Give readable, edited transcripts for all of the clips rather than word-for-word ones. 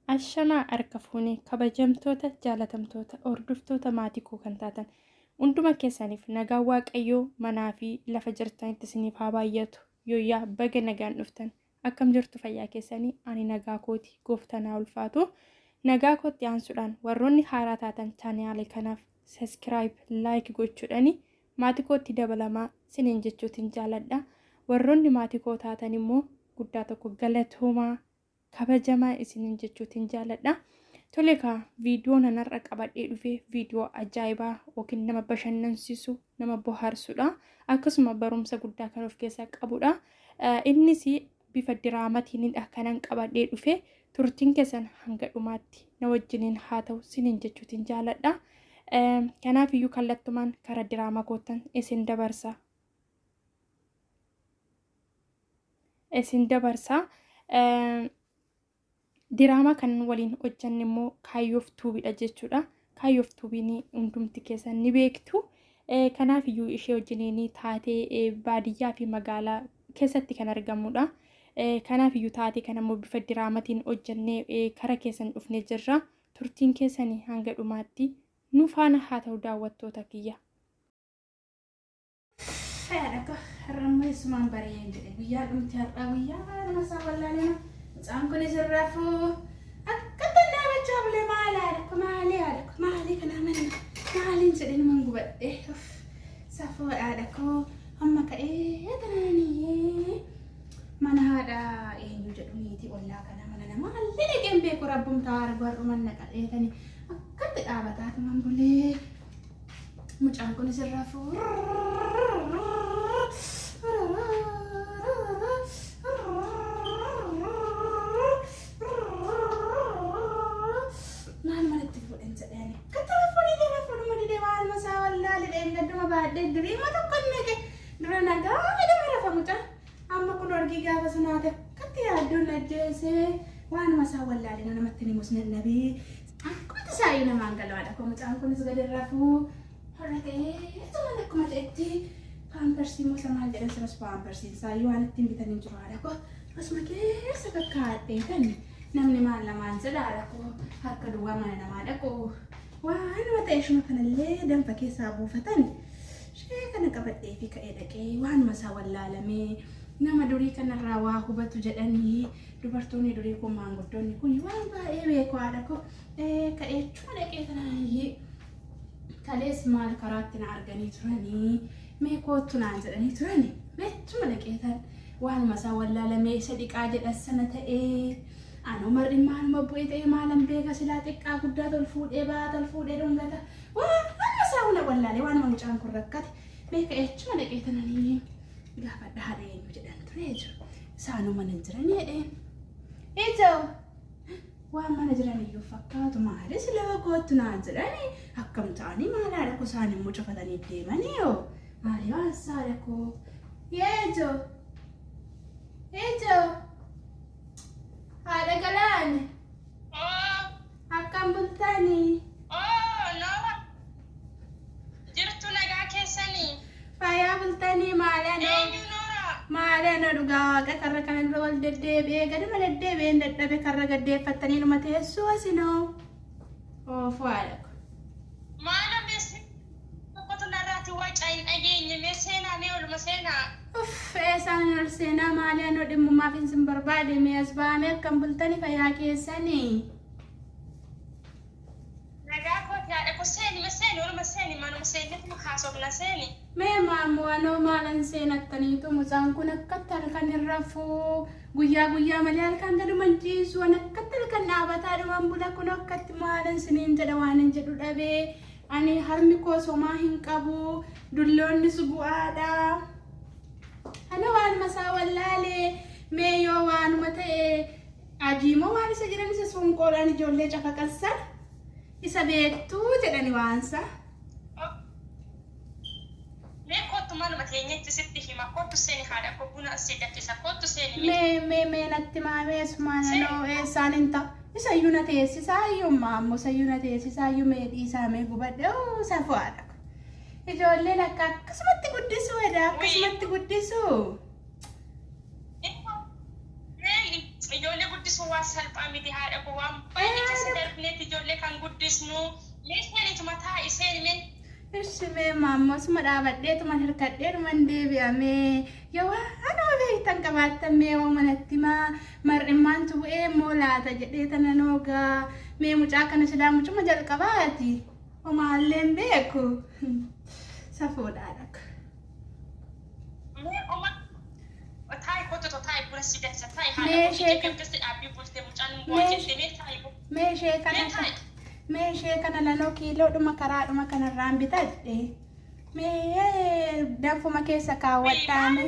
Ashamaa harka fuune kabajamtoota jaalatamtoota hordoftoota maatii koo kan taatan hunduma keessaniif nagaan Waaqayyoo manaa fi lafa jirtanitti isiniif haa baay'atu. Yooyyaa baga nagaan dhuftan. Akkam jirtu fayyaa keessanii? Ani nagaa kooti, gooftaan haa ulfaatu. Nagaa kootti aansuudhaan warroonni haaraa taatan chaanaalee kanaaf subscribe, like gochuudhaani maatii kootti dabalamaa siniin jechuutiin jaaladha. Warroonni maatii koo taatan immoo guddaa tokko galatoomaa kabajamaa isiniin jechuutiin jaaladha. Tole kaa viidiyoo nanarra qabadhee dhufe viidiyoo ajaa'ibaa yookiin nama bashannansiisu, nama bohaarsudha. Akkasuma barumsa guddaa kan of keessaa qabudha. Innis bifa diraamatiinidha kanan qabadhee dhufe. Turtiin keessan hanga dhumaatti na wajjiniin haa ta'u isiniin jechuutiin jaaladha. Kanaaf iyyuu kallattumaan karaa diraamaa koottan isin dabarsa. Isin dabarsa. Diraamaa kan waliin hojjanne immoo Kaayyoof Tuubiidha jechuudha. Kaayyoof Tuubiin hundumti keessan ni beektu. Kanaaf iyyuu ishee wajjiniin taatee baadiyyaa fi magaalaa keessatti kan argamudha. Kanaaf iyyuu taatee kana immoo bifa diraamatiin hojjannee kara keessan dhufnee jirra. Turtiin keessan hanga dhumaatti nu faana haa ta'u daawwattoota kiyya. Fayaadha har'a immoo eessumaan bari'een jedhe guyyaa dhumti har'aa guyyaa nama isaa wallaalema. Mucaan kunis hin rafuu akka tannaabachaa bulee maali haadha ko maali haadha ko maali kanaa manna maaliin jedhe numan gubadhe safuu haadha ko amma ka'ee tanaanii mana haadha eenyu jedhu niitii ollaa kanaa mana namaa illee dhaqeen beeku rabbumtaa argu har'uman naqadheetani akkatti dhaabataa tuman bulee. Mucaan kunis hin rafuu. Maal manatti fuudhan jedhanii. Akka telefoonii jala fuudhuma didee waanuma isaa wallaale dheengadduma baadhee diriima tokko naqe. Dura nagaa jedhama rafa mucaan. Amma kun argii gaafa sanaa akkatti yaaddoon ajjeesee waanuma isaa wallaale namatti ni musne nabee. Akkuma tasaayyuu namaan galaadha koo mucaan kunis gadi rafuu har'a ta'ee atumaan akkuma ta'etti paampersii immoo isa maal jedhan siras paampersiin isaayyuu waan ittiin bitan hin jiru haadha koo asuma keessa kakkaadhee kan namni maal namaan jedha haadha koo harka duwwaa mana namaa dhaqu waanuma ta'e ishuma kanallee danfa keessaa buufatan ishee kana qabadhee fi ka'ee dhaqee waanuma isaa wallaalamee nama durii kanarraa waa hubatu jedhanii Dubartoonni durii kun maanguddoonni kun waan baay'ee beeku haadha koo. Ka'eechuma dhaqee tanaayyee kalees maal karaatti na arganii turanii mee koottu naan jedhanii turani meechuma dhaqee tan waanuma isaa wallaalamee isa dhiqaa jedhan sana ta'ee anoo mar'in maaluma bu'ee ta'ee maalan beeka silaa xiqqaa guddaa tol fuudhee ba'aa tol fuudhee dhungata waanuma isaa hunda wallaalee waanuma mucaan kun rakkate mee ka'eechuma dhaqee tananii gaafadha haadha eenyu jedhan ture jechuudha. Isaanuu mana hin jiranii jedheen. Ijoo waan mana jiran iyyuu fakkaatu maali sila koottu naan jedhanii akkam ta'anii maal haadha koo isaan immoo cufatanii deemanii yoo maali waan saadha koo yeejoo ijoo haadha galaane akkam bultanii. Oh, Noora. Jirtu nagaa keessanii? Fayyaa bultanii maali anoo Eenyu Noora? Maali anoo dhugaa waaqa karra kana dura wal deddeebi'ee gaduma deddeebi'een dadhabe karra gaddeeffattanii dhuma teessuu asinoo. Oofuu haadha ko. Maalo mee tokkotu narraati waca hin dhageenye mee seenaa mee oluma seenaa. Uff eessaan ol seenaa maali anoo dhimmumaaf hin sin barbaade mee as ba'amee akkam bultanii fayyaa keessanii. Nagaa kooti haadha ko seeni me seeni oluma seeni manuma seennetuma haasofna seeni. Mee maammoo anoo maalan seenattaniitu mucaan kun akkatti halkan hin rafuu guyyaa guyyaa malee halkan gaduma hin ciisu an akkatti halkan dhaabataa dhuman bula kun akkatti maalan siniin jedha waan hin jedhu dhabee ani harmi koo somaa hin qabu dulloonnis bu'aadha. Ana waanuma isaa wallaalee mee yoo waanuma ta'e Adii moo waan isa jedhan isa suunqoodhaan ijoollee cafaqan sana isa beektuu jedhani waansa. Mee kottu manuma teenyetti sitti hima kottu seeni haadha koo buna si danfisa kottu seeni mee. Mee mee mee natti maa mee asumaan Seeni. anoo eessaan hin ta'a. Isayyuu na teessisaa iyyuu maammoo isayyuu na teessisaa iyyuu mee dhiisaa mee gubadhe oo safuu haadha koo. Ijoolleen akka akkasumatti guddisuu edaa akkasumatti guddisuu. Ijoollee guddisuun waan salphaa miti haadha koo waan dubbisnu. Mee seenituma taa'i seeni mee. Ishi mee maammoo suma dhaabadheetuman hirkadheetuman deebi'amee yoo anuma beektan qabaattan mee yoo manatti maa mar'immaantu bu'ee immoo laata jedhee tana noogaa mee mucaa kana silaa mucuma jalqabaati homaallee hin beeku safuudhaan akka. Mee oma taa'i kottu taa'i buna si dansa taa'i haadha Mee koo ishee jette akkasitti dhaabbii bulte mucaan hin bu'a mee jette mee taa'i mee ishee kana mee taa'i. mee ishee kana lanoo kiiloodhuma karaadhuma kanarraan bitadhe mee danfuma keessa kaawwadhaame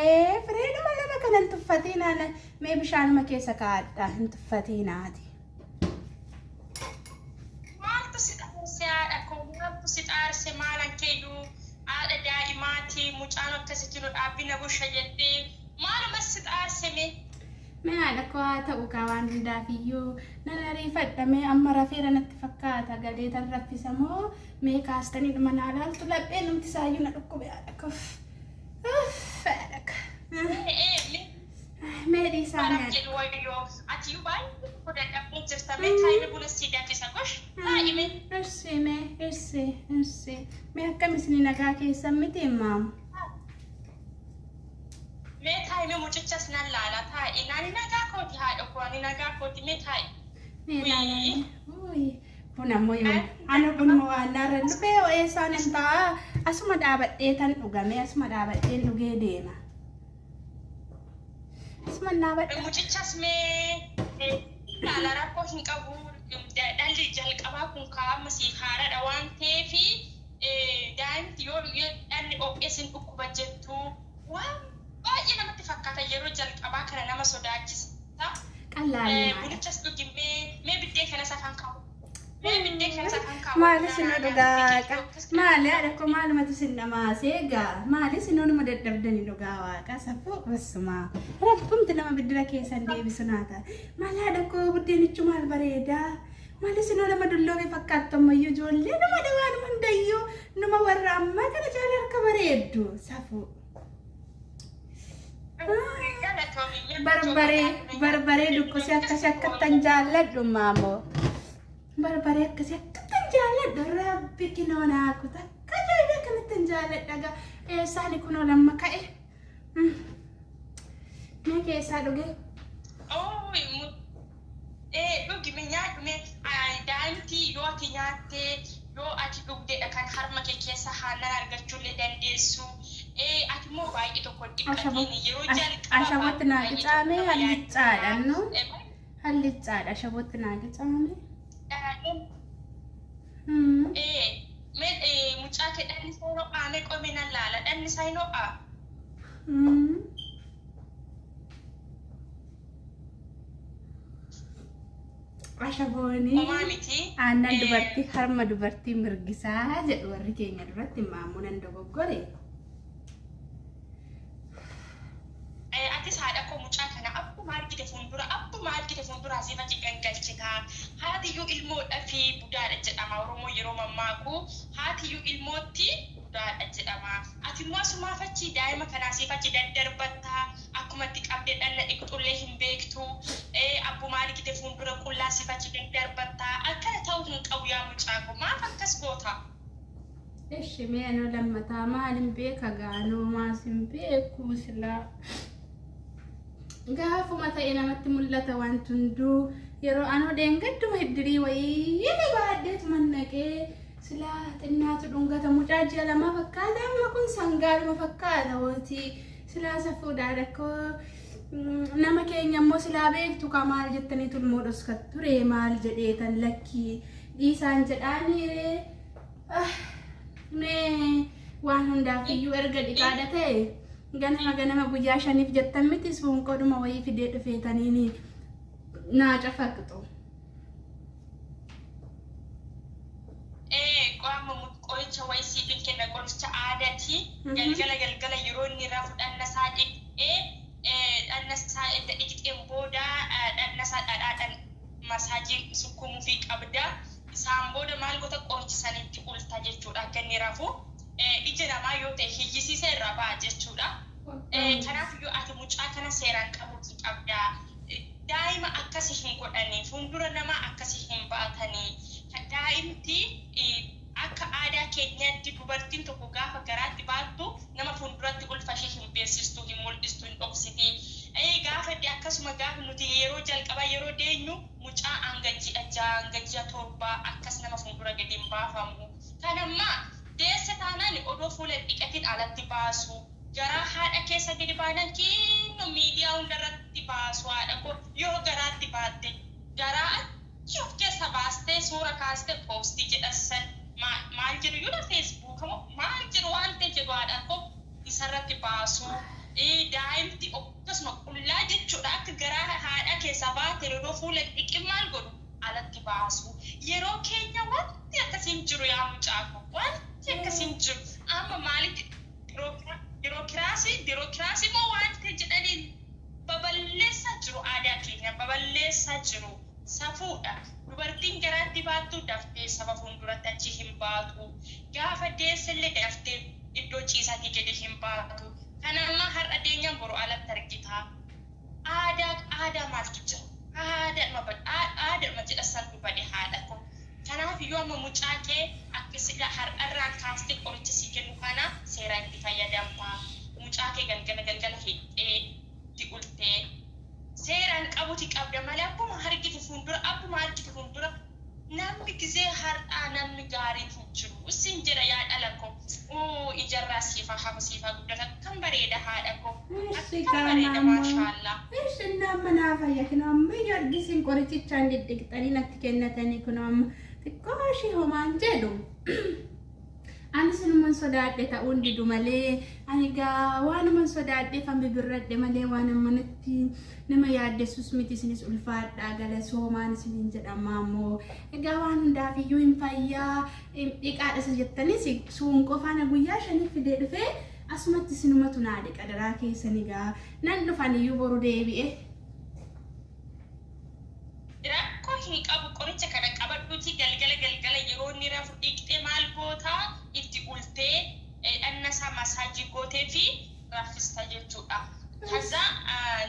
ee fireedhuma lama kana hin tuffatiinaa mee bishaanuma keessa kaa'adha hin tuffatiinaati. Maaltu si xaarse haadha koo maaltu si xaarse maalan keeyyuu haadha daa'imaati mucaan akkasitti nu dhaabbii na busha jettee maaluma si xaarse mee. Mee haadha koo haa ta'u kaa waan hundaafiyyuu nan ariifadha mee amma rafeera natti fakkaata galee tan raffisa moo mee kaastanii dhuma naa laaltu laphee numti isaayyuu na dhukkube haadha koo. Uff haadha koo. Ee mee Mee dhiisaa mee Maram haadha. jedhu wayyoo ati baay'ee tokko dadhabdee jirta mee taa'ime buna sii danfisa gosh taa'ime. Irsi mee irsi irsi mee akkam isin nagaa keessan miti maamu. Mee taa'ime mucichas nan laala taa'i nani nagaa kooti haadha koo ani nagaa kooti mee taa'i. Mee Wii. ilaalaa mee. Buna ammoo yoo ana bunuma waan narra dhufee eessaan hin ta'a asuma dhaabadhee tan dhugame asuma dhaabadheen dhugee deema. Asuma dhaabadha. Mucichas mee laala rakkoo hin qabu dhalli jalqabaa kun kaa'ama siif haaradha waan ta'eef daa'imti yoo dhalli dhoqqees hin dhukkuba jettu waan baay'ee namatti fakkaata yeroo jalqabaa kana nama sodaachisa. Qallaalii maadha. Bunichas dhugi mee mee biddeen kanas afaan kaa'u. Mee biddeen kanas afaan kaa'u. Maali isin dhugaa waaqa? Maali haadha koo maalumatu isin dhamaasee egaa? Maali isin onuma dadhabdanii dhugaa waaqa? Safuu basumaa. Rabbumti nama biddira keessan deebisu naa ta'a. Maali haadha koo buddeenichu maal bareedaa? Maali isin nama dulloome fakkaattu ammayyuu ijoollee nama dhawaan hundayyuu numa warra ammaa kana caala harka bareeddu safuu. Barbaree barbaree dukkisee akkasii akkattan jaalladhu maamoo. Barbaree akkasii akkattan jaalladhu rabbi kinoo naa kuta akka ajaa'iba akkanattan jaalladha gaa eessaani kunoo lamma ka'e. Mee keessaa dhuge. Dhugi mee nyaadhu mee daa'imti yoo ati nyaattee yoo ati dhugdeedha kan harma kee keessa aannan argachuullee dandeessu. Ati immoo baay'ee tokko dhiqatiin yeroo jalqabaa Ashabootti naa qicaame halliccaadha nu. Halliccaadha ashabootti naa qicaame. Mee mucaa kee dhalli isaa hin ho'aa mee qomee nan laala dhalli isaa hin ho'aa. Ashaboonii Homaa miti. aannan dubartii harma dubartii mirgisaa jedhu warri keenya duratti maammoo nan dogoggore. Atis haadha koo mucaa kana abbuma argite fuuldura abbuma argite fuuldura asii fachi gangalchitaa haatiyyuu ilmoodha fi budaadha jedhama Oromoo yeroo mammaaku haatiyyuu ilmootti budaadha jedhama ati immoo asumaa fachi daa'ima kana asii fachi daddarbattaa akkuma itti qabdee dhanna dhiqxullee hin beektu abbuma argite fuuldura qullaa asii fachi daddarbattaa akkana ta'uu hin qabu yaa mucaa koo maaf akkas goota. Ishi mee anoo lammataa maalin beeka gaanoo maas hin beeku silaa. Gaafuma ta'e namatti mul'ata wanti hunduu yeroo anoo dheengadduma hiddirii wayii baadheetu mannaqee silaa xinnaatu dhungata mucaa ji'a lamaa fakkaata amma kun sangaadhuma fakkaata wootii silaa safuudhaan akkoo nama keenya immoo silaa beektu ka maal jettanii tulmoo dhoskat ture maal jedheetan lakkii dhiisaan jedhaanii mee waan hundaaf iyyuu erga dhiqaadha ta'e ganama ganama guyyaa shaniif jettan miti suunqoodhuma wayii fidee dhufeetaniini naa cafaqxu. Qaama qoricha wayii siif hin kenna qoricha aadaati. Galgala galgala yeroo inni rafu dhanna isaa dhiqee dhanna isaa edda dhiqxeen booda dhanna isaa dhadhaadhaan masaajii sukkuumuufii qabda. Isaan booda maal goota qoricha sanitti ulta jechuudha akka inni rafu. Ija namaa yoo ta'e hiyyisiisa irraa ba'a jechuudha. Kanaaf iyyuu ati mucaa kana seeraan qabuutii qabda. Daa'ima akkasi hin godhanii fuuldura namaa akkasi hin baatanii. Mucaa hanga ji'a 6 hanga ji'a 7 akkas nama fuuldura gadi hin baafamu. Kan ammaa deesse taanaan odoo fuula hin dhiqatin alatti baasu. Garaa haadha keessa gadi baanan kiinno miidiyaa hundarratti baasu haadha koo yoo garaatti baatte garaa achi of keessa baastee suura kaastee poostii jedhan san maal jedhu iyyuu feesbuuka moo maal jedhu waan ta'e jedhu haadha koo isarratti baasu. Daa'imti akkasuma qullaa jechuudha akka garaa haadha keessaa baate odoo fuula hin dhiqin maal godhu alatti baasu. Yeroo keenya wanti akkasii hin jiru yaa mucaa koo wanti akkasii hin jiru. Amma maalitti Birookiraasii birookiraasii moo waan ta'e jedhanii baballeessaa jiru aadaa keenya baballeessaa jiru. Safuudha. Dubartiin garaatti baattu daftee saba fuulduratti achi hin baatu. Gaafa deessellee daftee iddoo ciisaatii gadi hin baatu. Kan ammaa har'a deenyaan boru alatti argita. Aadaa aadaa maaltu jira? Aadaadhuma aadaadhuma jedha santu bade haadha koo. Kanaaf iyyuu amma mucaa kee akka sila har'arraan kaastee qoricha sii kennu kana seeraan itti fayyadamta. Mucaa kee galgala galgala hidhee itti ultee seeraan qabuti qabda malee abbuma argite fuuldura abbuma argite fuuldura namni gizee har'aa namni gaariin hin jiru siin jedha yaa dhala koo. Uu ijarraa siif haa hafu siif haa guddatu akkam bareeda haadha koo Eshi akkam bareeda kaanaammoo maashaallaa. eshi amma naa fayya kunoo amma iyyuu argisiin qorichichaan diddiqxanii natti kennatanii kunoo amma xiqqoo ishee homaan jedhu. Ani sinuman sodaadhe ta'uun didu malee ani gaa waanuman sodaadheef an bibirradhe malee waan ammanatti nama yaaddessus miti isinis ulfaadhaa galasoomaan isiniin jedhama ammoo egaa waan hundaaf iyyuu hin fayyaa dhiqaadha isa jettanis suun qofaana guyyaa shaniif fidee dhufee asumatti isinumatu naa dhiqa daraa keessan egaa nan dhufan iyyuu boru deebi'e. Rakkoo hin qabu qoricha kana qabadhuutii galgala galgala yeroo inni rafu dhiqxee maal goota itti ultee dhanna isaa masaajii gootee fi raffista jechuudha. Kaza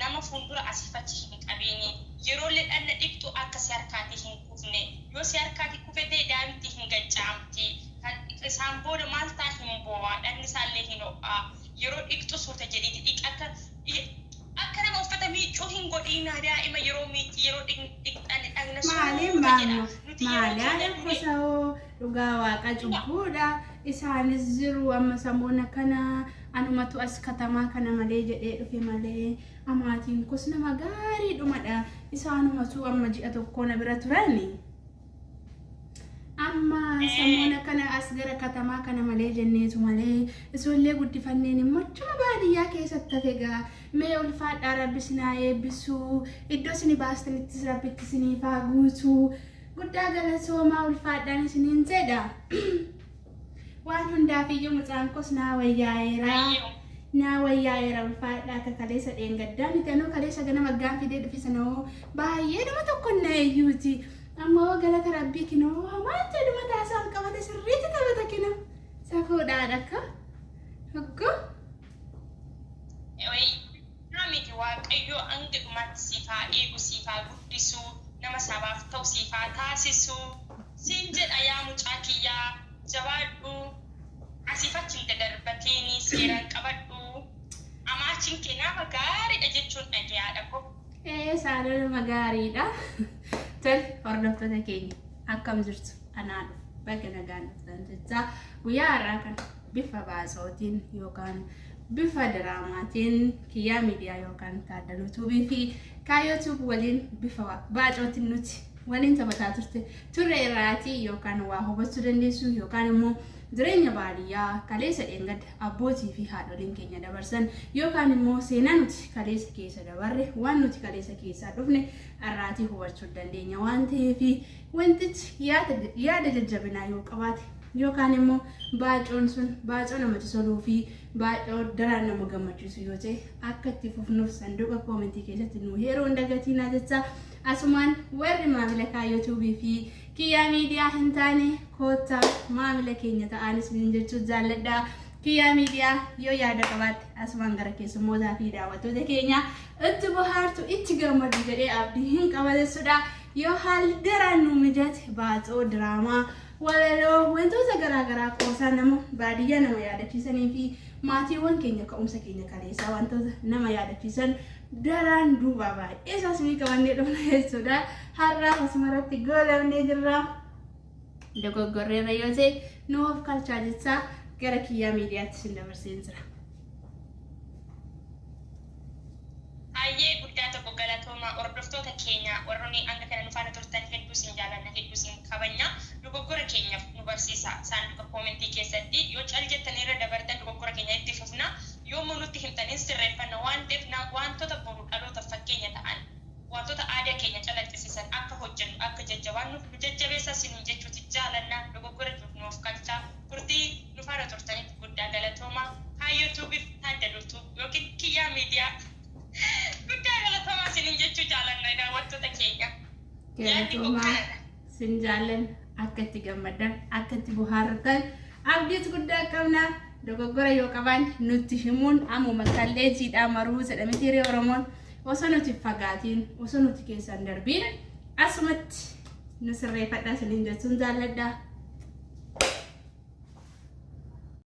nama fuuldura asiif achi hin qabiini. Yeroo illee dhanna dhiqxu akka si harkaatii hin kufne. Yoo si harkaatii kufe ta'e daa'imti hin gaccaamti. Isaan booda maal ta'a hin boo'a dhanni isaallee hin ho'a. Yeroo dhiqxu suuta jedhiiti dhiqi akka Akka nama uffata miiccuu hin godhiinaa daa'ima yeroo miicci yeroo dhiqxan dhagna Maali suuta jedha. maamma Nuti yeroo maali keenya haadha durii kosa'oo dhugaa waaqa cubbuudha isaanis jiru amma samoona kana anumatu as katamaa kana malee jedhee dhufe malee amaatiin kos nama gaariidhumadha isaanumatu amma ji'a tokkoo na bira turani. Amma samoona kana as gara katamaa kana malee jenneetu malee ijoollee guddifanneen immoo achuma baadiyyaa keessatti hafe gaa mee ulfaadhaa rabbi isin haa eebbisu iddoo isin baastanittis rabbitti isiniif haa guutu guddaa galatoomaa ulfaadhaan isiniin jedha. Waan hundaaf iyyuu mucaan koos naa wayyaa'eera. Naa wayyaa'eera ulfaadhaa akka kaleessa dheengaddaa miti anoo kaleessa ganama aggaan fidee dhufe sana hoo baay'ee dhuma tokko na eeyyuuti. Amma hoo galata rabbii kinoo hamaan jedhu mataa isaa ol qabate sirriitti taphata kinoo. Safuudhaan akka. Hoggoo. Miti Waaqayyo hanga dhumaatti siif haa eegu siif haa guddisu nama sabaaf ta'u siif haa taasisu siin jedha yaa mucaa kiyyaa jabaadhu asiif achi hin dadarbatiini seeraan qabadhu amaachiin kee nama gaariidha jechuun dhagee haadha koo. Ee saala nama gaariidha. Tole hordoftoota keenya akkam jirtu anaa dhufu baga nagaan dhuftan jechaa guyyaa har'aa kana bifa baasootiin yookaan bifa diraamaatiin Kiyyaa Miidiyaa yookaan Taaddaluu Tuubii fi Kaayyoo Tuub waliin bifa baacootiin nuti waliin taphataa turte turre irraatii yookaan waa hubachuu dandeessu yookaan immoo jireenya baadiyyaa kaleessa dheengadda abbootii fi haadholiin keenya dabarsan yookaan immoo seenaa nuti kaleessa keessa dabarre waan nuti kaleessa keessaa dhufne irraatii hubachuu dandeenya waan ta'eef wantichi yaada jajjabinaa yoo qabaate yookaan immoo baacoon sun baacoo namatti toluu fi baacoo daraan nama gammachiisu yoo ta'e akka itti fufnuuf sanduuqa koomentii keessatti nu heeruu hin dagatiinaa jecha asumaan warri maamila Kaayyoo Tuubii fi Kiyyaa Miidiyaa hin taane koottaa maamila keenya ta'aan isiniin jechuu jaalladha. Kiyyaa Miidiyaa yoo yaada qabaatte asumaan gara keessummootaa fi daawwattoota keenya itti bohaartu itti gammadu jedhee abdii hin qaba jechuudha. Yoo haalli daraan nu mijate baacoo diraamaa Walaloo, wantoota garaa garaa qoosaa nama baadiyyaa nama yaadachiisanii fi maatiiwwan keenya ka'umsa keenya kaleessaa wantoota nama yaadachiisan daraan duubaa baay'ee isaas ni qabannee dhufna jechuudha. Har'aaf asumarratti goolabnee jirra. Dogoggorreerra yoo ta'e nu of kalchaa jechaa gara Kiyyaa Miidiyaatti isin dabarseen jira. Hayyee, guddaa tokko galatooma, hordoftoota keenya warroonni hanga kana nu faana turtan. Hedduu isin jaalanna, hedduu isin kabajna. Dogoggora keenyaaf nu barsiisa. Saanduqa koomentii keessatti yoo cal jettanii irra dabartan, dogoggora keenya itti fufna. Yoommoo nutti himtaniin sirreeffanna waan ta'eef, wantoota boru dhaloota fakkeenya ta'an, wantoota aadaa keenya calaqqisiisan akka hojjennu, akka jajjabaannuuf nu jajjabeessa isiniin jechuuti jaalanna. Dogoggora jiruuf nu of qalchaa. Turtii nu faana turtaniif guddaa galatooma. Kaayyoo Tuubiif Taaddaluu yookiin Kiyyaa Miidiyaa, guddaa galatoomaa isiniin jechuu jaalanna, daawwattoota keenya. Yaadni koo Galatoomaa. kanadha. Sin jaallan, akka itti gammaddan, akka itti bohaartan abdiis guddaa qabna. Dogoggora yoo qaban nutti himuun ammuma kallee jiidhaa maruu jedhame hiree Oromoon. Osoo nuti fagaatiin, osoo nuti keessaan darbiin, asumatti nu sirreeffadhaa isiniin jechuun jaalladha.